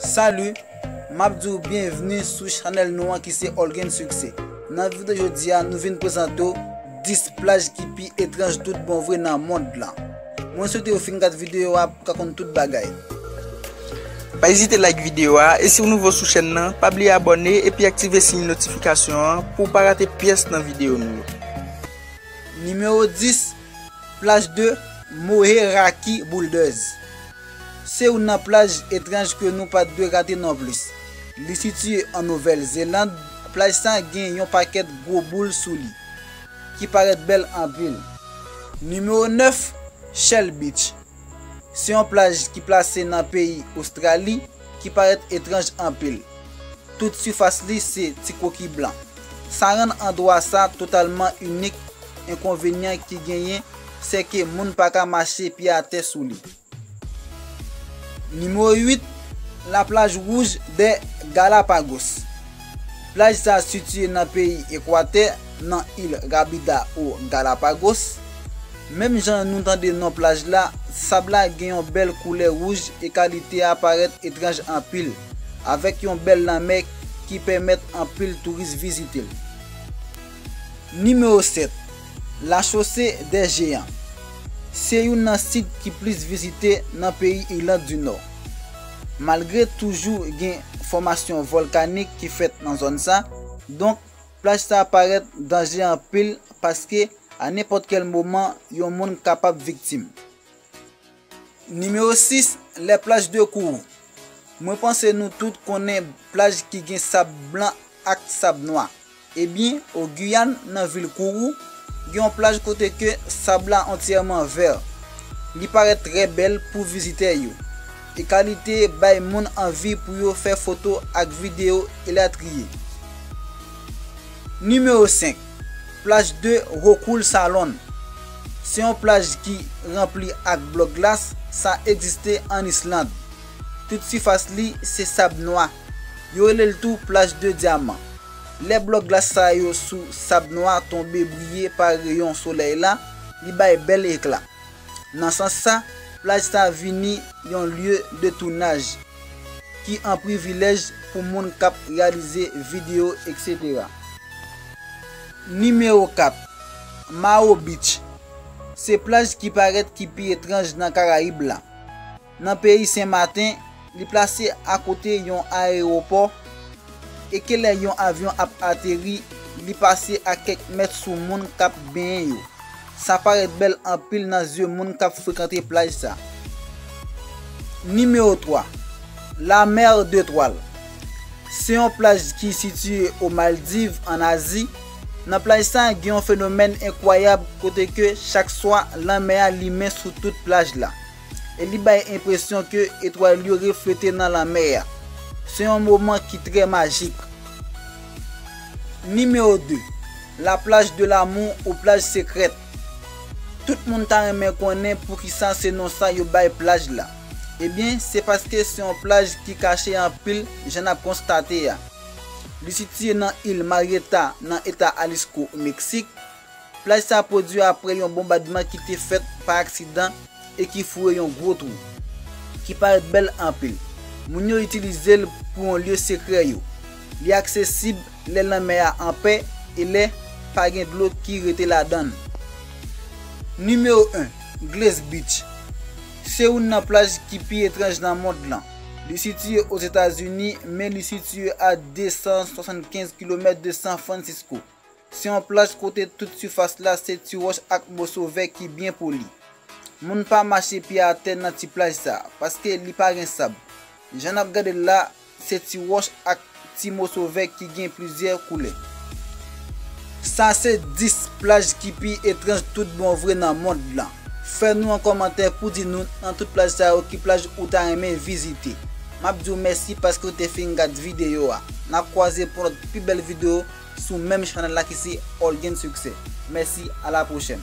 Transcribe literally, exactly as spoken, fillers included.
Salut, m ap di w byenvni sou chanèl nou an ki se All Gain Succès. Nan videyo jodi a, nou vin prezante w dis plaj ki pi etranj tout bon vre nan mond lan. Mwen swete w fin gad videyo a pou w ka konn tout bagay. Pa ezite like videyo a, e si w nouvo sou chèn nan, pa bliye abòne epi aktive siy notifikasyon an pou w pa rate pyès nan videyo nou yo. Nimewo dis, plaj de Moheraki Boulders. Se youn nan plaj etranj ke nou pa t dwe rate non plis. Li sitiye an Nouvèl Zeland, plaj sa gen yon pakèt gwo boul sou li, ki parèt bèl anpil. Nimewo nèf, Shell Beach. Se yon plaj ki plase nan peyi Ostrali, ki parèt etranj anpil. Tout sifas li se ti koki blan. Sa rann andwa sa totalman inik. Enkonvenyan ki genyen, se ke moun pa ka mache pye atè sou li. Nimewo uit, la plaj wouj de Galapagos. Plaj sa sitiye nan peyi Ekwatè, nan il Rabida o Galapagos. Menm jan nou tande non plaj la, sab la gen yon bèl koulè wouj e kalite a parèt etranj anpil, avèk yon bèl lanmè ki pèmèt anpil touris vizite l. Nimewo sèt, La Chaussée des Géants. Se youn nan sit ki plis vizite nan peyi Irland di Nò. Malgre toujou gen fòmasyon vòlkanik ki fèt nan zòn sa, donk plaj sa parèt danje anpil paske a nenpòt kèl moman yon moun kapab viktim. Nimewo sis, Les plages de Kourou. Mwen panse nou tout konnen plaj ki gen sab blan ak sab nwa. Ebyen, o Giyàn, nan vil Kourou, gen yon plaj kote ke sab la antyèman vè. Li parèt trè bèl pou vizitè yo. E kalite bay moun anvi pou yo fè foto ak videyo elatriye. Nimewo senk, plaj de Rockwool Salon. Se yon plaj ki ranpli ak blòk glas, sa egziste ann Island. Tout sifas li se sab nwa. Yo rele l tou plaj de dyaman. Lè blòk glas sa yo sou sab nwa tonbe briye pa reyon solèy la, li bay bèl ekla. Nan sans sa, plaj sa vini yon lye de tounaj ki an privilèj pou moun k ap reyalize videyo, etsetera. Nimewo kat, Mao Beach. Se plaj ki parèt ki pi etranj nan Karayib la. Nan peyi Sen Maten, li plase akote yon ayewopò, e ke lè yon avyon ap ateri, li pase a kèk mèt sou moun k ap benyen yo. Sa parèt bèl anpil nan zye moun k ap frekante plaj sa. Nimewo twa, La Mer d'Étoiles. Se yon plaj ki sitiye o Maldiv, ann Azi. Nan plaj sa, gen yon fenomèn enkwayab kote ke chak swa, lanmè a limen sou tout plaj la. E li bay enpresyon ke etwal yo reflete nan lanmè a. Se yon moman ki trè majik. Nimewo de, La Plage de l'Amour ou Plaj Sekrèt. Tout moun ta renmen konnen poukisa se non sa yo bay plaj la. Ebyen, se paske se yon plaj ki kache anpil, jan n ap konstate a. Li sitiye nan il Marieta, nan eta Jalisco, o Meksik. Plaj sa pwodui apre yon bonbadman ki te fèt pa aksidan e ki foure yon gwo twou, ki parèt bèl anpil. Moun yo itilize l pou yon lye sekrè yo. Li aksesib lè lanmè a anpè e lè pa gen dlo ki rete ladan l. Nimewo en, Glace Beach. Se youn nan plaj ki pi etranj nan mond lan. Li sitiye Ozetazini, men li sitiye a de san swasannkenz kilomèt de San Francisco. Se yon plaj kote tout sifas la se ti wòch ak moso vè ki byen poli. Moun pa mache pye atè nan ti plaj sa, paske li pa gen sab. Jan n ap gade l la, se ti wòch ak ti moso vè ki gen plizyè koulè. Sa se dis plaj ki pi etranj tout bon vre nan mond lan. Fè nou an kòmantè pou di nou nan tout plaj sa yo ki plaj ou ta renmen vizite. M ap di w mèsi paske w te fin gad videyo a. N ap kwaze pou yon lòt pi bèl videyo sou menm chanèl la ki se All Gain Succès. Mèsi, a la pwochèn.